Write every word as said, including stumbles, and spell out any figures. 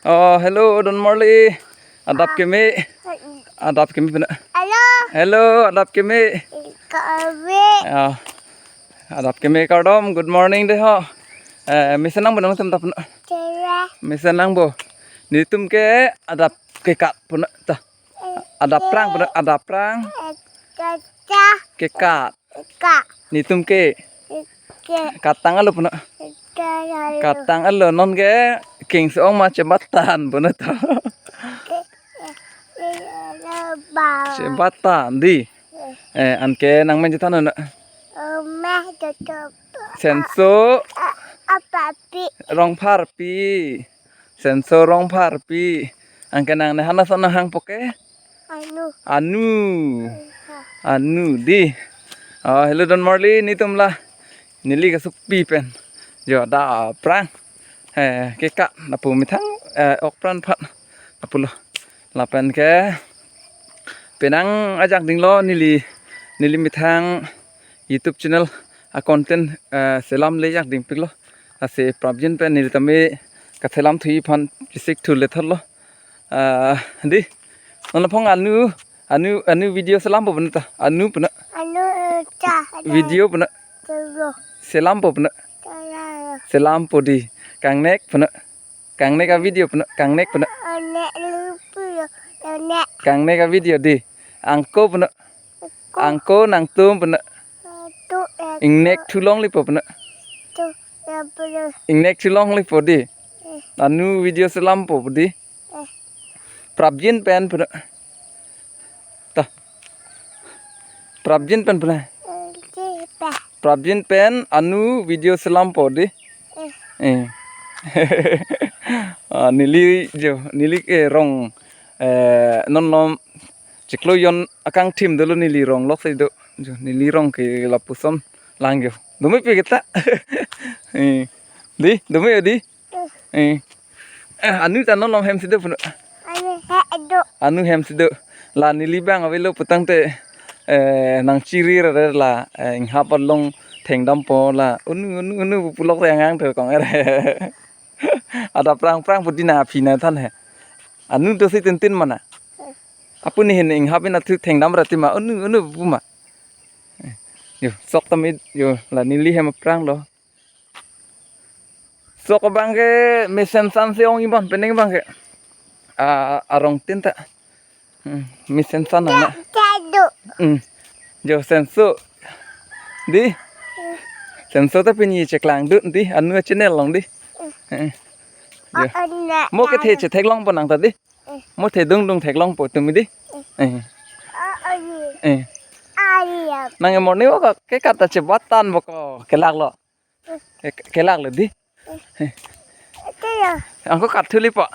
Oh, hello, Don Marley. Adap keme. Adap keme puna. Hello. Hello, adap keme. Keme. Ya. Adap keme kardom. Good morning dei ho. Eh, mesen nangpo nangtum ta puna. Keme. Mesen nangpo. Netum ke adap kekat puna ta. Adap prang puna, adap prang. Kata. Kekat. Ka. Netum ke. Ke. Katang alo puna. Ka. Katang alo, non ke kengsi-ong ma chebatan puna to. Ke. Ke. Ba. Chebatan dei. Eh, anke nangmen chethan nang. Ome to to. Senso. A, a, apapi. Rongpharpi. Senso Rongpharpi. Anke nang ne hana son nanghangpo ke? Anu. Anu. Anu dei. Oh, hello Don Marley, netum la. Neli kasukpi pen. Jo, adap prang. Eh, kekat lapu methang, eh, ok pran phan. Lapulo. Lapen ke. Penang ajak dinglo neli, neli methang YouTube channel a content, eh, selamle jak dingpiklo. Lasi prapjin pen neli tame kaselam thu aphan chesik thu le thotlo. Ah, dei. Non aphong anu, anu, anu video selampo puna ta. Anu puna. Anu, eh, ta, ta. Video puna. Video. Selampo puna. Ta, ta, ta. Selampo dei. Kangnek puna. Kangnek a video puna. Kangnek puna. Kangnek lu puna. Kangnek. Kangnek a video dei. Angko puna. Angko. Angko nangtum puna. Tu, eh, ingnek thu longlepo puna. Tu, eh, puna. Ingnek thu longlepo dei. Eh. Anu video selampo dei. Eh. Prapjin pen puna. Ta. Prapjin pen puna. Eh, di pa. Prapjin pen anu video selampo dei. Eh. Eh. Ah, neli jo, neli ke rong, eh, non lom chiklo jon akangthim dolo neli rong lok si do. Jo, neli rong ke lapuson lang jo. Dumi pi kita. Eh. Dei, dumi dei. Eh. Eh, anu ta non lom hem si do puna. Anu he do. Anu hem si do. La neli bang avelo putangte, eh, nangchiri rere la, eh, inghap along thengdampo la. Unu, unu, unu pulok re angang te kong ere. Adap prang prang pu dei na aphi na than he. Anu dosi tintin mana. Apuni hin inghap in athu thengdam rati ma. Unu, unu pu ma. Eh, jo, sok tame jo la neli hem pranglo. Sok abang ke mesen san si ong-i bon penang abang ke. Ah, arong tin ta. Hmm, mesen san na. Kado. Hmm. Jo senso. Dei. Senso ta pini cheklang dun dei. Anu channel along dei. Eh. Jo. Mo kethe chetheklongpo nang ta dei. Mo the dungdung theklongpo tumi dei. Eh. Eh. Nang e morning walk ke kata chebatan boko kelaklo. Ke, kelaklo dei. Angko kat thulipo.